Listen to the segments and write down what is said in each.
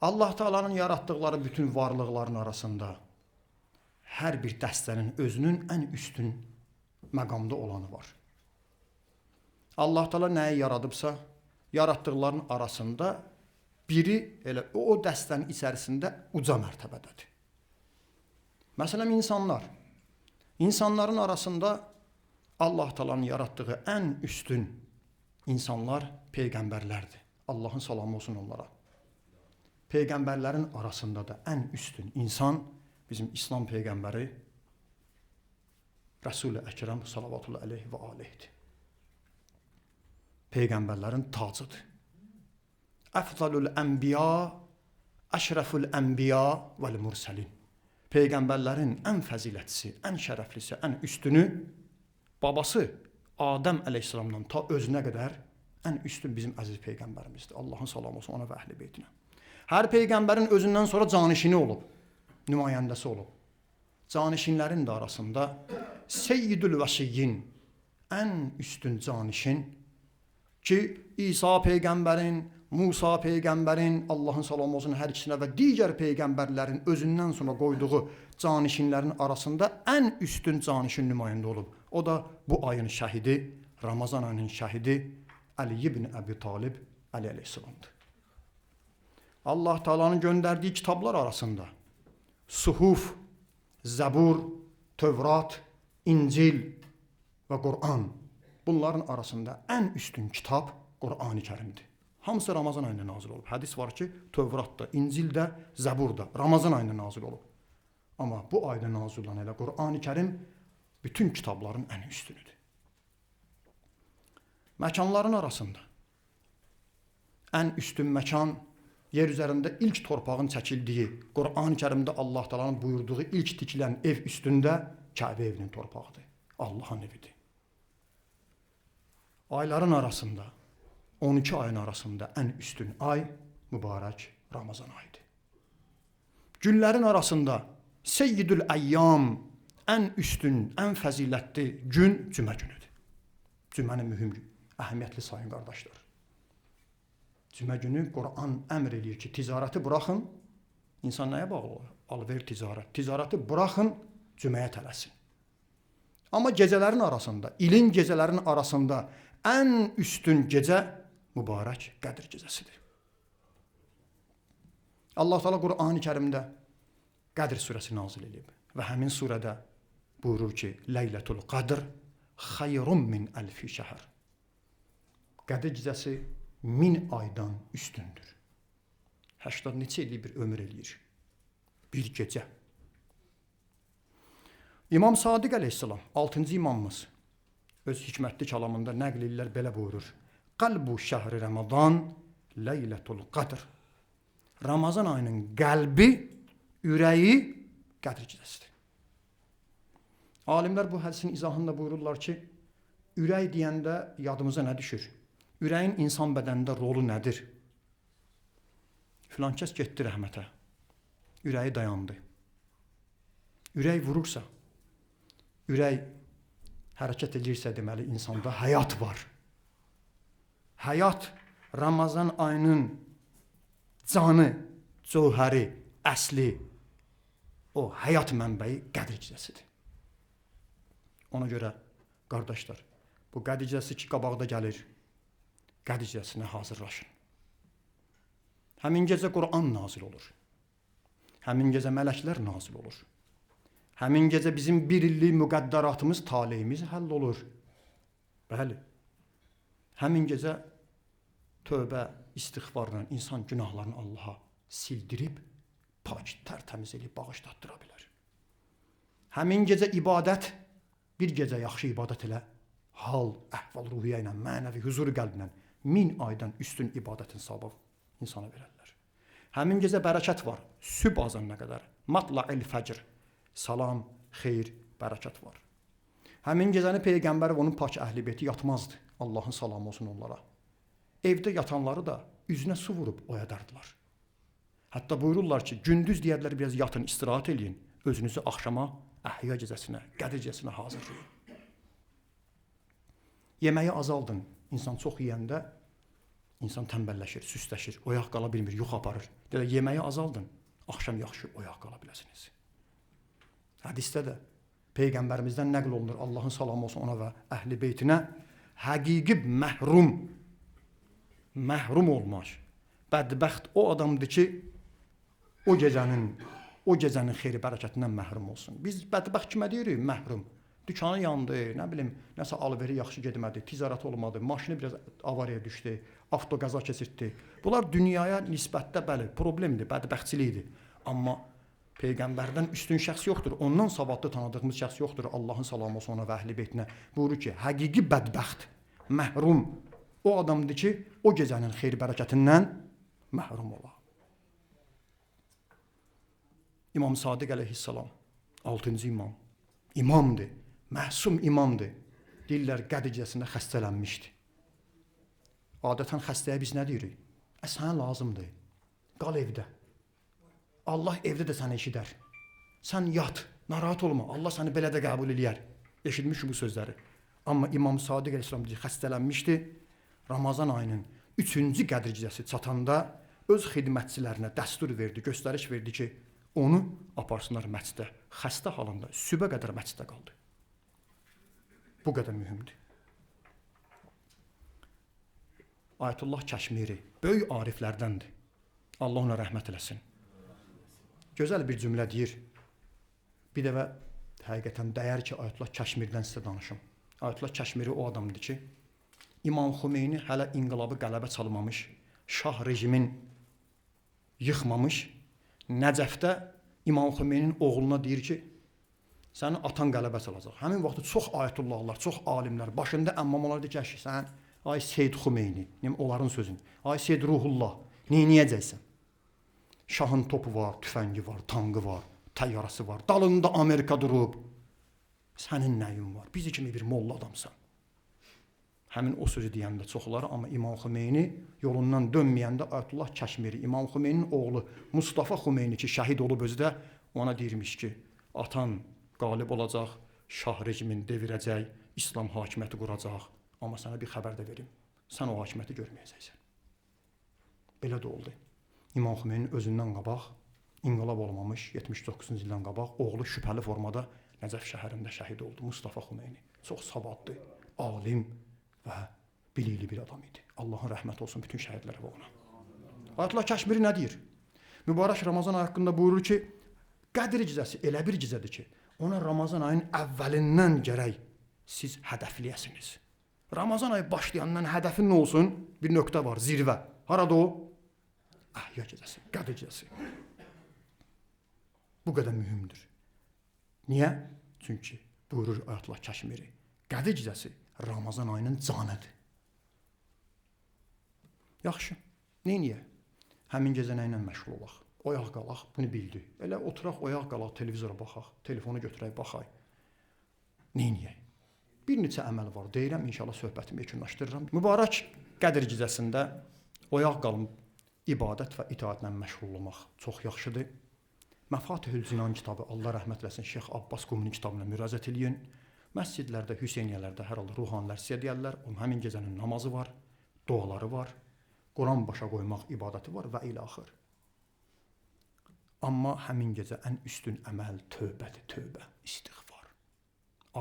Allah Taala'nın yaratdıqları bütün varlıqların arasında hər bir dəstənin özünün ən üstün məqamda olanı var. Allah Taala nəyi yaradıbsa, yaratdıqlarının arasında biri elə o dəstənin içərisində uca mərtəbədədir. Məsələn, insanlar. İnsanların arasında Allah Taala'nın yaratdığı ən üstün insanlar peyğəmbərlərdir. Allahın salamı olsun onlara. Peyğəmbərlərin arasında da ən üstün insan bizim İslam peyğəmbəri Rəsul-i Əkrəm salavatullah əleyhi və aleyhdir. Peyğəmbərlərin tacıdır. Əfzalul ənbiya, əşrəful ənbiya vəl mürsəlin. Peyğəmbərlərin ən fəzilətlisi, ən şərəflisi, ən üstünü babası Adəm əleyhissalamdan ta özünə qədər ən üstün bizim əziz peyğəmbərimizdir. Allahın salamı olsun ona və əhl-i beytinə. Hər peyğəmbərin özündən sonra canişini olub, nümayəndəsi olub. Canişinlərin də arasında Seyyidül Vəsiyyin, ən üstün canişin ki, İsa peyğəmbərin, Musa peyğəmbərin, Allahın salamı olsun hər ikisinə və digər peyğəmbərlərin özündən sonra qoyduğu canişinlərin arasında ən üstün canişin nümayəndə olub. O da bu ayın şəhidi, Ramazan ayının şəhidi Əli ibn Əbi Talib Əli əleyhissalamdır. Allah Taala'nın göndərdiyi kitablar arasında Suhuf, Zəbur, Tövrat, İncil və Quran, bunların arasında ən üstün kitab Qur'an-ı Kərimdir. Hamısı Ramazan ayında nazil olub. Hədis var ki, Tövrat da, İncil də, Zəbur da Ramazan ayında nazil olub. Amma bu ayda nazil olan elə Qur'an-ı Kərim bütün kitabların ən üstünüdür. Məkanların arasında ən üstün məkan yer üzərində ilk torpağın çəkildiyi, Qur'an-ı Kərimdə Allah Taala'nın buyurduğu ilk tikilən ev üstündə Kəbə evinin torpağıdır. Allahın evidir. Ayların arasında, 12 ayın arasında ən üstün ay mübarək Ramazan ayıdır. Günlərin arasında Seyyidül Əyyam, ən üstün, ən fəzilətli gün cümə günüdür. Cüməni mühüm gün, əhəmiyyətli sayın qardaşlar. Cümə günü Quran əmr eləyir ki, ticarəti buraxın. İnsan nəyə bağlı olur? Alver ticarət. Ticarəti buraxın, cüməyə tələsin. Amma gecələrin arasında, ilin gecələrin arasında ən üstün gecə mübarək Qədir gecəsidir. Allah Teala Qur'an-ı Kərimdə Qədir surəsi nazil edib və həmin surədə buyurur ki, Leylətul Qadr xeyrun min əlfi şəhr. Qədir gecəsi 1000 aydan üstündür. 80 neçə illik bir ömür eləyir. Bir gecə. İmam Sadiq əleyhissalam, 6-cı imamımız, öz hikmətli kəlamında nəql ellər belə buyurur. Qalbu şəhri Ramazan Leylətul Qadr. Ramazan ayının qəlbi, ürəyi Qədir gecəsidir. Alimlər bu hədisin izahında buyururlar ki, ürək deyəndə yadımıza nə düşür? Ürəyin insan bədənində rolu nədir? Filan kəs getdi rəhmətə. Ürəyi dayandı. Ürək vurursa, ürək hərəkət edirsə, deməli insanda həyat var. Həyat Ramazan ayının canı, cövhəri, əsli, o həyat mənbəyi Qədir gecəsidir. Ona görə qardaşlar, bu Qədir gecəsi ki qabaqda gəlir, Qədir gecəsinə hazırlaşın. Həmin gecə Quran nazil olur. Həmin gecə mələklər nazil olur. Həmin gecə bizim bir illik müqəddəratımız, taleyimiz həll olur. Bəli. Həmin gecə tövbə, istiğfarla insan günahlarını Allaha sildirib, pak, tərtəmiz eləyib bağışlatdıra bilər. Həmin gecə ibadət, bir gecə yaxşı ibadət elə, hal, əhval, ruhiyyə ilə, mənəvi, huzur qəlblə 1000 aydan üstün ibadətin savabı insana verərlər. Həmin gecə bərəkət var. Sübh azanına qədər. Matla'il fəcr. Salam, xeyir, bərəkət var. Həmin gecəni peyğəmbər və onun pak əhl-i beyti yatmazdı. Allahın salamı olsun onlara. Evdə yatanları da üzünə su vurub oyadardılar. Hətta buyururlar ki, gündüz deyərlər biraz yatın, istirahat eləyin. Özünüzü axşama, əhya gecəsinə, Qədir gecəsinə hazırlayın. Yeməyi azaldın. İnsan çox yeyəndə İnsan tənbəlləşir, süsləşir, oyaq qala bilmir, yuxu aparır. Deyir, yeməyi azaldın, axşam yaxşı oyaq qala biləsiniz. Hədisdə də Peyğəmbərimizdən nəql olunur, Allahın salamı olsun ona və əhli beytinə, həqiqi məhrum olmaq, bədbəxt o adamdır ki, o gecənin xeyri bərəkətindən məhrum olsun. Biz bədbəxt kimə deyirik? Məhrum. Dükkanı yandı, nə bilim, nəsə alveri yaxşı getmədi, ticarət olmadı, maşını biraz avariyaya düşdü, avtoqəza keçirtdi. Bunlar dünyaya nisbətdə bəli, problemdir, bədbəxtçilikdir. Amma Peyğəmbərdən üstün şəxs yoxdur, ondan savadlı tanıdığımız şəxs yoxdur. Allahın salamı olsun ona və əhli beytinə. Buyurur ki, həqiqi bədbəxt, məhrum o adamdır ki, o gecənin xeyri bərəkətindən məhrum ola. İmam Sadiq əleyhissalam, 6-cı imam, imamdır, məsum imamdır. Deyirlər, Qədr gecəsində xəstələnmişdi. Adətən xəstəyə biz nə deyirik? Sənə lazımdır, qal evdə. Allah evdə də səni eşidər. Sən yat, narahat olma, Allah səni belə də qəbul eləyər. Eşitmişik bu sözləri. Amma İmam Sadiq əleyhissalam xəstələnmişdi. Ramazan ayının 3-cü Qədr gecəsi çatanda öz xidmətçilərinə dəstur verdi, göstəriş verdi ki, onu aparsınlar məscidə. Xəstə halında sübhə qədər məsciddə qaldı. Bu qədər mühümdür. Ayətullah Kəşmiri böyük ariflərdəndir. Allah ona rəhmət eləsin. Gözəl bir cümlə deyir. Bir dəfə həqiqətən dəyər ki, Ayətullah Kəşmirdən sizə danışım. Ayətullah Kəşmiri o adamdır ki, İmam Xümeyni hələ inqilabı qələbə çalmamış, şah rejimin yıxmamış, Nəcəfdə İmam Xümeyninin oğluna deyir ki, sənin atan qələbə çalacaq. Həmin vaxtda çox ayətullahlar, çox alimlər, başında əmmam olardı ki, sən, ay Seyyid Xümeyni, onların sözünü, ay Seyyid Ruhullah, neyniyəcəksən? Şahın topu var, tüfəngi var, tankı var, təyyarəsi var, dalında Amerika durub. Sənin nəyin var? Bizi kimi bir molla adamsan. Həmin o sözü deyəndə çoxları, amma İmam Xümeyni yolundan dönməyəndə Ayətullah Kəşmiri, İmam Xümeyninin oğlu Mustafa Xümeyni ki, şəhid olub özü də, ona deyirmiş ki, atan qalib olacaq, şah rejimini devirəcək, İslam hakimiyyəti quracaq. Amma sənə bir xəbər də verim, sən o hakimiyyəti görməyəcəksən. Belə də oldu. İmam Xümeyninin özündən qabaq, inqilab olmamış, 79-cu ildən qabaq, oğlu şübhəli formada Nəcəf şəhərində şəhid oldu. Mustafa Xümeyni. Çox savadlı, alim və bilikli bir adam idi. Allahın rəhməti olsun bütün şəhidlərə və ona. Ayətullah Kəşmiri nə deyir? Mübarək Ramazan ayı haqqında buyurur ki, Qədr gecəsi elə bir gecədir ki, ona Ramazan ayının əvvəlindən gərək siz hədəfləyəsiniz. Ramazan ayı başlayandan hədəfin nə olsun? Bir nöqtə var, zirvə. Harada o? Əhya gecəsi, Qədr gecəsi. Bu qədər mühümdür. Niyə? Çünki buyurur Ayətullah Kəşmiri, Qədr gecəsi Ramazan ayının canıdır. Yaxşı, neyniyək? Həmin gecə nə ilə məşğul olaq? Oyaq qalaq, bunu bildik. Elə oturaq, oyaq qalaq, televizora baxaq, telefonu götürək, baxaq. Neyniyək? Bir neçə əməl var, deyirəm, inşallah söhbətimi yekunlaşdırıram. Mübarək Qədr gecəsində oyaq qalın, ibadət və itaatlə məşğul olmaq çox yaxşıdır. Məfatihül Cinan kitabı, Allah rəhmət eləsin, Şeyx Abbas Quminin kitabına müraciət eləyin. Məscidlərdə, Hüseyniyələrdə hər halda ruhanilər sizə deyərlər, onun həmin gecənin namazı var, duaları var, Quran başa qoymaq ibadəti var və ilaxır. Amma həmin gecə ən üstün əməl tövbədir, tövbə, istiğfar.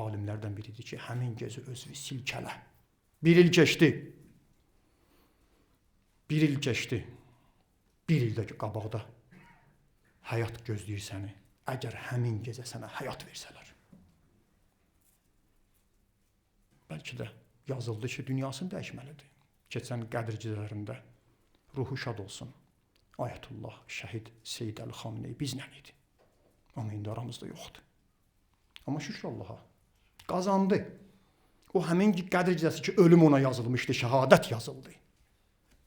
Alimlərdən biridir ki, həmin gecə özünü silkələ. Bir il keçdi. Bir il keçdi. Bir ildə qabaqda həyat gözləyir səni. Əgər həmin gecə sənə həyat versələr. Bəlkə də yazıldı ki, dünyasını dəyişməlidir. Keçən Qədr gecələrində ruhu şad olsun. Ayətullah şəhid Seyid Əli Xameneyi bizlə idi. Amma indi aramızda yoxdur. Amma şükür Allaha, qazandı. O həmin Qədr gecəsi ki, ölüm ona yazılmışdı, şəhadət yazıldı.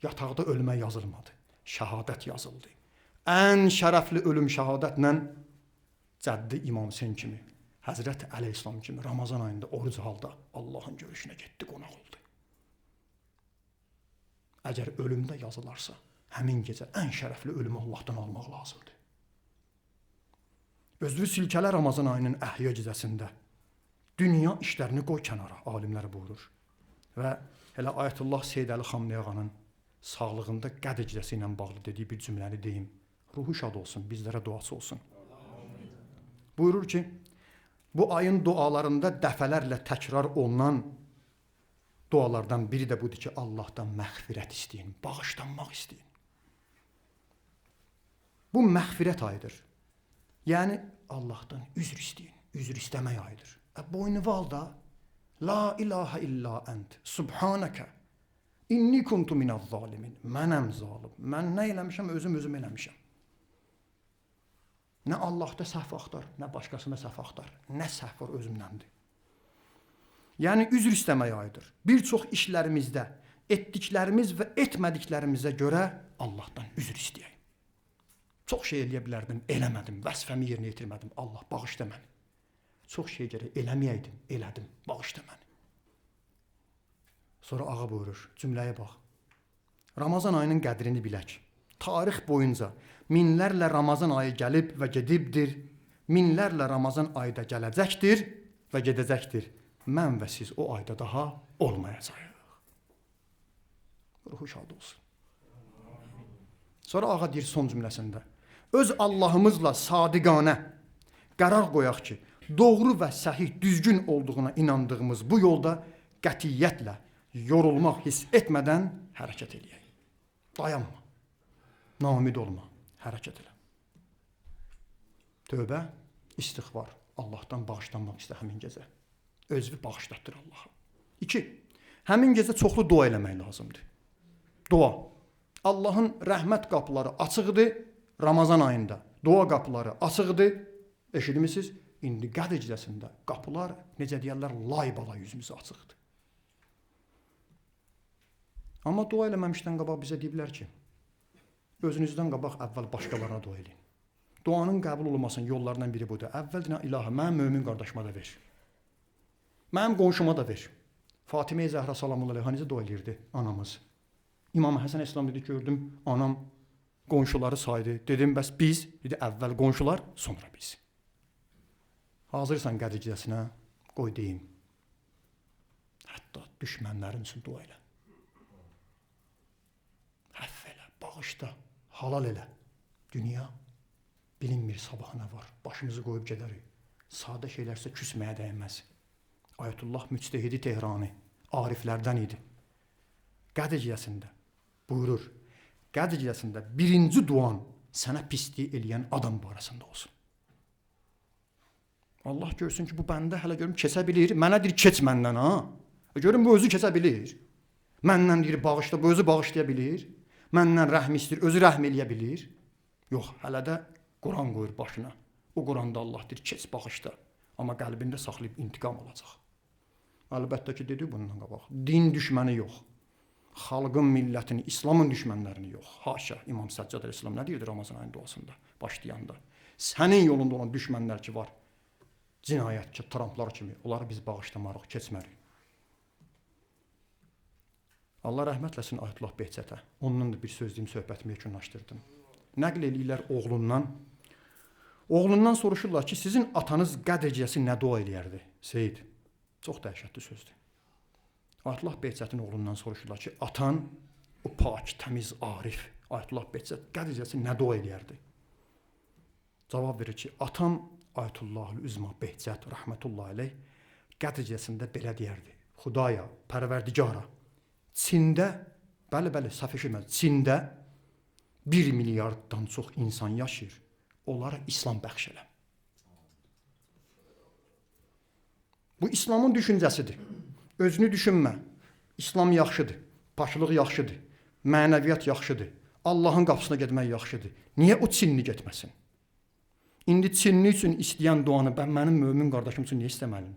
Yataqda ölmə yazılmadı, şəhadət yazıldı. Ən şərəfli ölüm şəhadətlə cəddi İmam Hüseyn kimi, Həzrət Əleyhissalam kimi Ramazan ayında oruc halda Allahın görüşünə getdi, qonaq oldu. Əgər ölümdə yazılarsa, həmin gecə ən şərəfli ölümü Allahdan almaq lazımdır. Özünü silkələ Ramazan ayının əhya gecəsində. Dünya işlərini qoy kənara, alimlər buyurur. Və elə Ayətullah Seyid Əli Xameneyi ağanın sağlığında Qədr gecəsi ilə bağlı dediyi bir cümləni deyim. Ruhu şad olsun, bizlərə duası olsun. Buyurur ki, bu ayın dualarında dəfələrlə təkrar olunan dualardan biri də budur ki, Allahdan məğfirət istəyin, bağışlanmaq istəyin. Bu məğfirət ayıdır. Yəni, Allahdan üzr istəyin, üzr istəmək ayıdır. Boynu val da, La ilahe illa ənt, subhanəkə, inni kuntu minəz-zalimin. Mənəm zalim. Mən nə eləmişəm, özüm eləmişəm. Nə Allahda səhv axtar, nə başqasında səhv axtar. Nə səhv var özümdəndir. Yəni, üzr istəmək ayıdır. Bir çox işlərimizdə, etdiklərimiz və etmədiklərimizə görə Allahdan üzr istəyək. Çox şey eləyə bilərdim, eləmədim, vəzifəmi yerinə yetirmədim. Allah bağışla məni. Çox şey gərək eləməyəydim, elədim, bağışla məni. Sonra ağa buyurur, cümləyə bax. Ramazan ayının qədrini bilək. Tarix boyunca minlərlə Ramazan ayı gəlib və gedibdir. Minlərlə Ramazan ayı da gələcəkdir və gedəcəkdir. Mən və siz o ayda daha olmayacağıq. Ruhu şad olsun. Sonra ağa deyir son cümləsində. Öz Allahımızla sadiqanə qərar qoyaq ki, doğru və səhih, düzgün olduğuna inandığımız bu yolda qətiyyətlə, yorulmaq hiss etmədən hərəkət eləyək. Dayanma, naümid olma, hərəkət elə. Tövbə, istiğfar, Allahdan bağışlanmaq istə həmin gecə. Özünü bağışlatdır Allaha. 2. Həmin gecə çoxlu dua eləmək lazımdır. Dua. Allahın rəhmət qapıları açıqdır Ramazan ayında. Dua qapıları açıqdır. Eşitmisiniz? İndi Qədr gecəsində qapılar, necə deyərlər, lay bala yüzümüzə açıqdır. Amma dua eləməmişdən qabaq bizə deyiblər ki, özünüzdən qabaq əvvəl başqalarına dua eləyin. Duanın qəbul olunmasının yollarından biri budur. Əvvəl deyən, ilahı, mənim mömin qardaşıma da ver. Mənim qonşuma da ver. Fatimə-i Zəhra salamullah əleyha necə dua eləyirdi anamız? İmam Həsən əleyhissalam dedi, gördüm, anam qonşuları saydı. Dedim, bəs biz? Dedi, əvvəl qonşular, sonra biz. Hazırsan Qədr gecəsinə, qoy deyim. Hətta düşmənlərin üçün dua elə. Əff elə, bağışla, halal elə. Dünya bilinmir sabah nə var. Başımızı qoyub gedərik. Sadə şeylərsə küsməyə dəyməz. Ayətullah Müctehidi Tehrani ariflərdən idi. Qədr gecəsində buyurur. Qədr gecəsində birinci duan sənə pislik eləyən adam barəsində olsun. Allah görsün ki, bu bəndə hələ görüm keçə bilir. Mənə deyir, keç məndən ha. Görüm, bu özü keçə bilir. Məndən deyir, bağışla, bu özü bağışlaya bilir. Məndən rəhm istəyir, özü rəhm eləyə bilir. Yox, hələ də Quran qoyur başına. O Quranda Allah deyir, keç, bağışla. Amma qəlbində saxlayıb intiqam alacaq. Əlbəttə ki, dedi bundan qabaq. Din düşməni yox. Xalqın, millətin, İslamın düşmənlərini yox. Haşa, İmam Səccad əleyhissalam nə deyirdi Ramazan ayının duasında, başlayanda? Sənin yolunda olan düşmənlər ki var, cinayətçi, Tramplar kimi, onları biz bağışlamarıq, keçmərik. Allah rəhmətləsin Ayətullah Behçətə. Ondan da bir söz deyim, söhbətimi yekunlaşdırdım. Nəql eləyirlər oğlundan. Oğlundan soruşurlar ki, sizin atanız Qədr gecəsi nə dua eləyərdi? Seyid, çox dəhşətli sözdür. Ayətullah Behçətin oğlundan soruşurlar ki, atan, o pak, təmiz, arif Ayətullah Behçət Qədr gecəsi nə dua eləyərdi? Cavab verir ki, atam Ayətullahül Üzma Behçət rəhmətullahi əleyh Qədr gecəsində belə deyərdi. Xudaya, pərverdigara, Çində, bəli, bəli, səhv eşitməz, Çində 1 milyarddan çox insan yaşayır. Onlara İslam bəxş elə. Bu İslamın düşüncəsidir. Özünü düşünmə. İslam yaxşıdır, paklıq yaxşıdır, mənəviyyat yaxşıdır, Allahın qapısına getmək yaxşıdır. Niyə o Çinli getməsin? İndi Çinli üçün istəyən duanı mən mənim mömin qardaşım üçün niyə istəməliyim?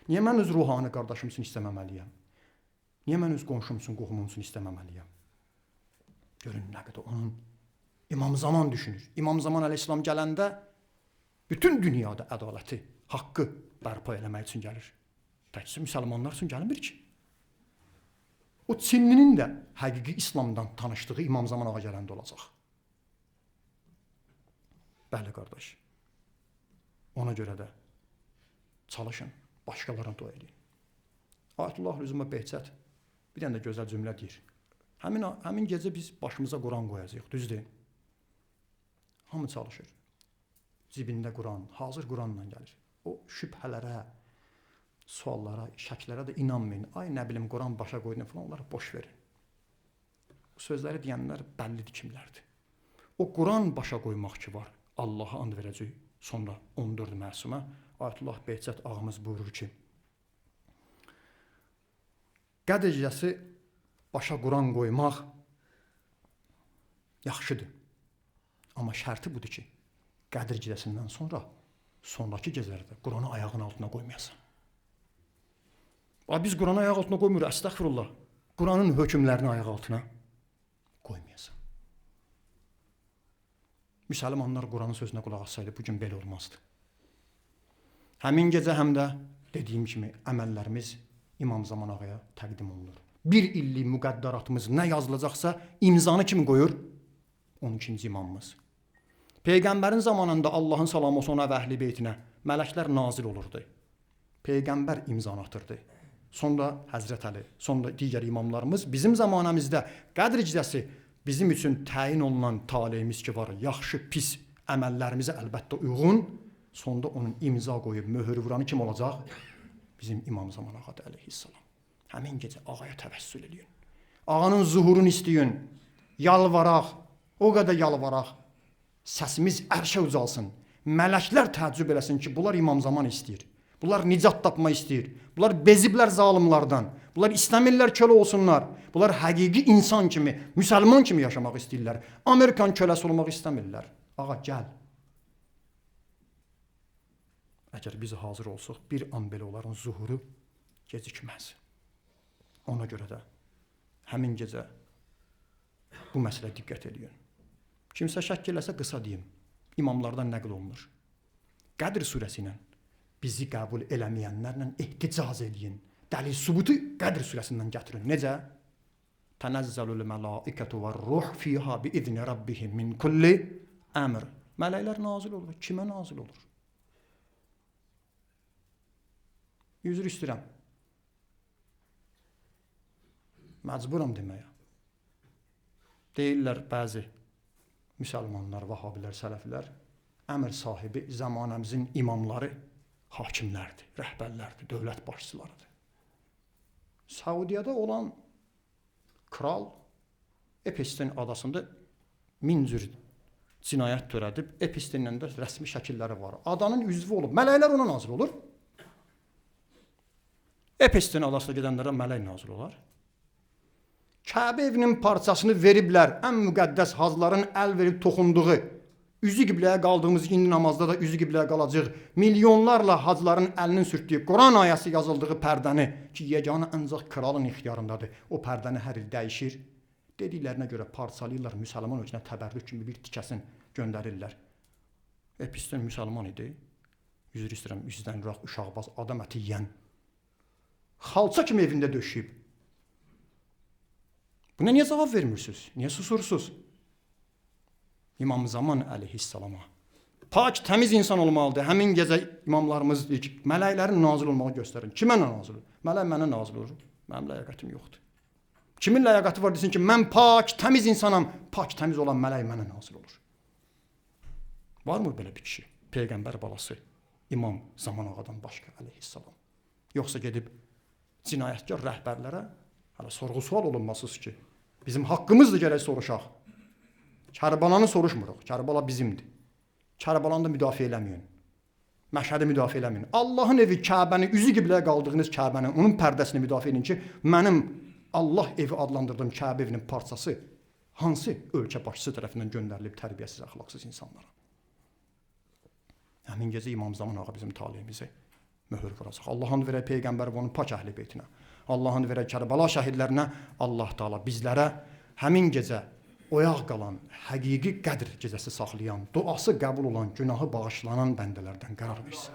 Niyə mən öz ruhani qardaşım üçün istəməməliyəm? Niyə mən öz qonşum üçün, qohumum üçün istəməməliyəm? Görün nə qədər onun İmam Zaman düşünür. İmam Zaman əleyhissalam gələndə bütün dünyada ədaləti, haqqı bərpa eləmək üçün gəlir. Təkcə müsəlmanlar üçün gəlmir ki. O Çinlinin də həqiqi İslamdan tanışdığı İmam Zaman ağa gələndə olacaq. Bəli qardaş. Ona görə də çalışın, başqalarına dua eləyin. Ayətullah Lüzuma Behçət bir dənə də gözəl cümlə deyir. Həmin gecə biz başımıza Quran qoyacağıq, düzdür? Hamı çalışır. Cibində Quran, hazır Quranla gəlir. O şübhələrə, suallara, şəklərə də inanmayın. Ay, nə bilim, Quran başa qoydun falan, onları boş verin. O sözləri deyənlər bəllidir kimlərdir. O Quran başa qoymaq ki var, Allaha and verəcək sonra 14 məsumə. Ayətullah Behçət ağamız buyurur ki, Qədr gecəsi başa Quran qoymaq yaxşıdır. Amma şərti budur ki, Qədr gecəsindən sonra sonrakı gecələrdə Quranı ayağın altına qoymayasan. Biz Quranı ayaq altına qoymuruq, əstəğfirullah. Quranın hökmlərini ayaq altına qoymayasan. Müsəlmanlar Quranın sözünə qulaq assaydı, bu gün belə olmazdı. Həmin gecə həm də dediyim kimi əməllərimiz İmam Zaman ağaya təqdim olunur. Bir illik müqəddəratımız nə yazılacaqsa imzanı kim qoyur? 12-ci imamımız. Peyğəmbərin zamanında Allahın salamı olsun ona və əhli beytinə mələklər nazil olurdu. Peyğəmbər imzanı atırdı. Sonra Həzrət Əli, sonra digər imamlarımız bizim zamanımızda Qədr gecəsi bizim üçün təyin olunan taleyimiz ki var, yaxşı, pis əməllərimizə əlbəttə uyğun, sonda onun imza qoyub möhür vuranı kim olacaq? Bizim İmam Zaman ağa əleyhissalam. Həmin gecə ağaya təvəssül eləyin. Ağanın zuhurunu istəyin. Yalvaraq, o qədər yalvaraq. Səsimiz ərşə ucalsın. Mələklər təəccüb eləsin ki, bunlar İmam Zaman istəyir. Bunlar nicat tapma istəyir. Bunlar beziblər zalimlardan. Bunlar istəmirlər kölə olsunlar. Bunlar həqiqi insan kimi, müsəlman kimi yaşamaq istəyirlər. Amerikan köləsi olmaq istəmirlər. Ağa gəl. Əgər biz hazır olsuq, bir an belə onların zuhuru gecikməz. Ona görə də həmin gecə bu məsələ diqqət eləyin. Kimsə şəkk eləsə qısa deyim. İmamlardan nəql olunur. Qədr surəsi ilə bizi qəbul eləməyənlərlə ehticaz eləyin. Dəlil sübutu Qədr surəsindən gətirin. Necə? Tənəzzəlul mələikətu və-ruh fiha biizni rabbihim min kulli əmr. Mələklər nazil olur. Kimə nazil olur? Üzr istəyirəm. Məcburam deməyə. Deyirlər bəzi müsəlmanlar, vahabilər, sələflər, əmr sahibi zamanəmizin imamları hakimlərdir, rəhbərlərdir, dövlət başçılarıdır. Saudiyyada olan kral Epstein adasında min cür cinayət törədib, Epsteinlə də rəsmi şəkilləri var. Adanın üzvü olub, mələklər ona nazil olur. Epstein adasına gedənlərə mələk nazil olar. Kəbə evinin parçasını veriblər, ən müqəddəs hacıların əl verib toxunduğu, üzü qibləyə qaldığımız indi namazda da üzü qibləyə qalacaq, milyonlarla hacıların əlinin sürtdüyü Quran ayəsi yazıldığı pərdəni ki, yeganə ancaq kralın ixtiyarındadır, o pərdəni hər il dəyişir. Dediklərinə görə parçalayırlar, müsəlman ölkəsinə təbərrük kimi bir tikəsini göndərirlər. Epstein müsəlman idi. Üzr istəyirəm, üzdən üraq, uşaqbaz, adam əti yiyən. Xalça kimi evində döşüyüb. Buna niyə cavab vermirsiniz? Niyə susursunuz? İmam Zaman əleyhissalama. Pak, təmiz insan olmalıdır. Həmin gecə imamlarımız deyir ki, mələklərin nazil olmağı göstərin. Kimə nazil olur? Mələk mənə nazil olur. Mənim ləyaqətim yoxdur. Kimin ləyaqəti var desin ki, mən pak, təmiz insanam. Pak, təmiz olan mələk mənə nazil olur. Varmı belə bir kişi? Peyğəmbər balası İmam Zaman ağadan başqa əleyhissalam. Yoxsa gedib cinayətkar rəhbərlərə hələ sorğu-sual olunmasız ki, bizim haqqımızdır gərək soruşaq. Kərbalanı soruşmuruq. Kərbala bizimdir. Kərbalanı da müdafiə eləməyin. Məşhədi müdafiə eləməyin. Allahın evi Kəbəni, üzü qibləyə qaldığınız Kəbəni, onun pərdəsini müdafiə edin ki, mənim Allah evi adlandırdığım Kəbə evinin parçası hansı ölkə başçısı tərəfindən göndərilib tərbiyəsiz, əxlaqsız insanlara? Həmin gecə İmam Zaman ağa bizim taleyimizi möhür vuracaq. Allahın verək Peyğəmbər və onun pak əhli beytinə, Allahın verək Kərbəla şəhidlərinə, Allah Taala bizlərə həmin gecə oyaq qalan, həqiqi Qədr gecəsi saxlayan, duası qəbul olan, günahı bağışlanan bəndələrdən qərar versin.